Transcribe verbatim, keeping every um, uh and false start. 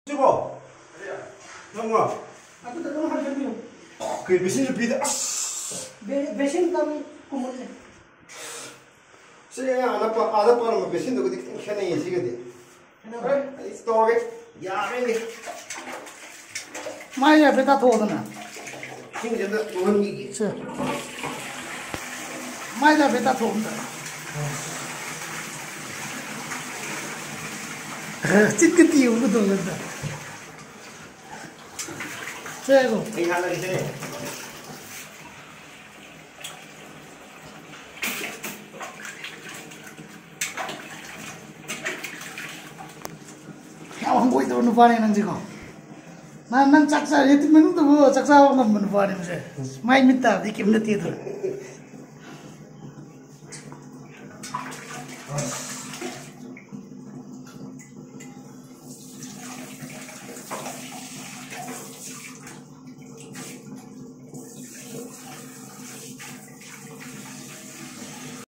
ꯁꯤꯕꯣ? ꯅꯪꯔꯣ? ꯑꯗꯨꯗ ꯑꯗꯨꯝ ꯍꯟꯖꯟꯕꯤꯌꯨ꯫ ꯀꯩ ꯕꯦꯁꯤꯟꯁꯨ ꯄꯤꯗꯦ? ꯑꯁ! ꯕꯦ-, ꯕꯦꯁꯤꯟ ꯀꯝ ꯀꯨꯃꯨꯠꯅꯦ꯫ ꯁꯤ ꯑꯉꯥꯡ ꯑꯥꯗ ꯄꯥ-, ꯑꯥꯗ ꯄꯥꯔꯝꯕ ꯕꯦꯁꯤꯟꯗꯨꯒꯗꯤ ꯈꯤꯇꯪ ꯈꯦꯠꯅꯩꯌꯦ ꯁꯤꯒꯗꯤ꯫ ꯈꯦꯠꯅꯕ꯭ꯔꯥ? ꯑꯩ ꯇꯧꯔꯒꯦ꯫ ꯌꯥꯔꯦꯅꯦ꯫ ꯃꯥꯏ ꯍꯥꯏꯐꯦꯠ ꯇꯥꯊꯣꯛꯑꯣꯗꯅ꯫ ꯏꯁꯤꯡꯁꯦ ꯑꯝꯇ ꯇꯨꯍꯟꯈꯤꯒꯦ꯫ ꯁꯦ꯫ ꯃꯥꯏꯗ ꯍꯥꯏꯐꯦꯠ ꯇꯥꯊꯣꯛꯑꯣ ꯑꯝꯇ꯫ ꯆꯤꯠꯀ ꯇꯤꯌꯨꯒ ꯇꯧꯔꯒ꯫ ꯁꯦ ꯌꯥꯏꯀꯣ꯫ ꯑꯩ ꯍꯥꯠꯂꯒꯦ ꯁꯦ꯫ ꯌꯥꯝ ꯍꯪꯒꯣꯏꯗꯕ ꯅꯨꯄꯥꯅꯦ ꯅꯪꯁꯦꯀꯣ꯫ ꯅꯪ, ꯅꯪ ꯆꯥꯛ ꯆꯥ-, ꯌꯦꯇꯤꯝ ꯃꯅꯨꯡꯗꯕꯨ ꯆꯥꯛ ꯆꯥꯕ ꯉꯝꯕ ꯅꯨꯄꯥꯅꯦ ꯃꯁꯦ꯫ ꯃꯥꯏ ꯃꯤꯠ ꯇꯥꯕꯗꯤ ꯀꯩꯝ ꯅꯠꯇꯦ ꯑꯗꯨ꯫